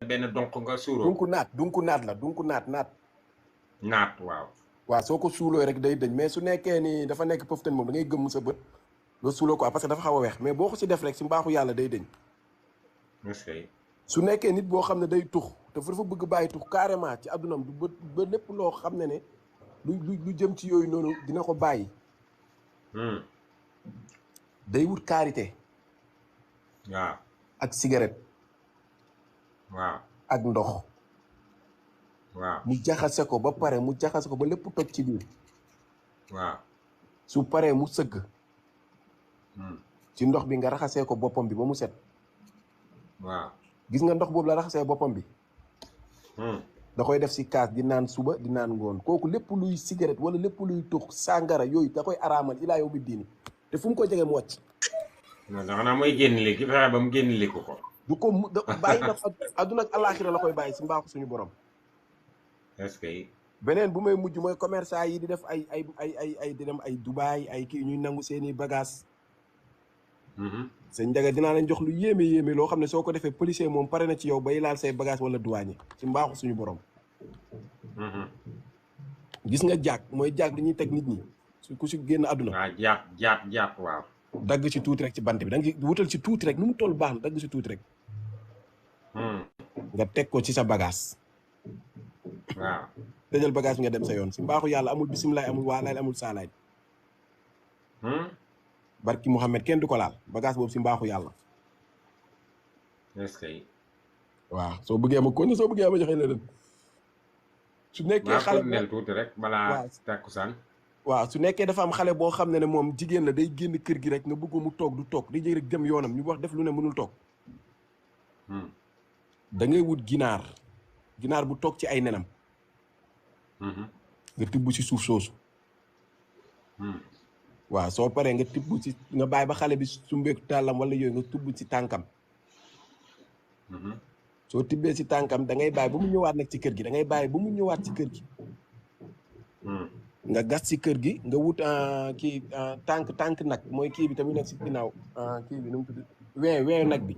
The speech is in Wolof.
benn donk nga suuroo. dunku naat la dunku naat. naat waaw. waaw soo ko suuloo rek day dëñ mais su nekkee ni dafa nekk pëftan moom da ngay gëmm sa bët nga suuloo ko parce que dafa xaw a weex mais boo ko si def rek si mbaaxu yàlla day dëñ. su nekkee nit boo xam ne day tux te dafa bëgg bàyyi tux carrément ci àddunam du ba lépp loo xam ne lu jëm ci yooyu noonu dina ko bàyyi. day wut karité. waaw ak cigarette. waaw ak ndox. waaw mu jaxase ko ba pare mu jaxase ko ba lépp toj ci biir. waaw su paree mu sëgg. ci ndox bi nga raxasee ko boppam bi ba mu set. waaw gis nga ndox boobu la raxasee boppam bi. da koy def si kaas di naan suba di naan ngoon kooku lépp luy cigarette wala lépp luy tux sàngara yooyu da koy araamal ilaa yow bi diini te fu mu ko jege mu wàcc. non xanaa mooy génn léegi fexe ba mu génn léegi ko. du ko bàyyi na adduna ak alaaxira la koy bàyyi si mbaaxu suñu borom. est-ce que. beneen bu may mujj mooy commerçant yi di def ay di dem ay Dubaay ay kii ñuy nangu seeni bagage. sëñ Njaga dinaa leen jox lu yéeme loo xam ne soo ko defee policier moom pare na ci yow bay laal say bagage wala douane ci mbaaxu suñu borom. gis nga jaag mooy jaag dañuy teg nit ñi su ku si génn àdduna. waaw jaag waaw. dagg ci tuuti rek ci bant bi da nga wutal ci tuuti rek nu mu toll baax na dagg ci tuuti rek. nga teg ko ci sa bagage. waaw. tëjal bagage bi nga dem sa yoon si mbaaxu yàlla amul bisimilaay amul waalaay amul saalaay. barki Mouhamed kenn du ko laal bagage boobu si mbaaxu yàlla. est-ce que. waaw soo bëggee ma kon soo bëggee ma joxe leneen. su nekkee xale nel tuuti rek balaa takkusaan. waaw su nekkee dafa am xale boo xam ne moom jigéen la day génn kër gi rek nga bëgg mu toog du toog di jëg rek dem yoonam ñu wax def lu ne mënul toog. da ngay wut ginaar bu toog ci ay nenam. nga tibb ci suuf soosu. waaw soo paree nga tibb ci nga bàyyi ba xale bi sumbeeku tàllam wala yooyu nga tibb ci tànkam. soo tibbee ci tànkam da ngay bàyyi ba mu ñëwaat nag ci kër gi da ngay bàyyi ba mu ñëwaat ci kër gi. nga gas ci kër gi nga wut kii tànk nag mooy kii bi tamit nekk ci ginnaaw kii bi nu mu tudd weewu nag bi.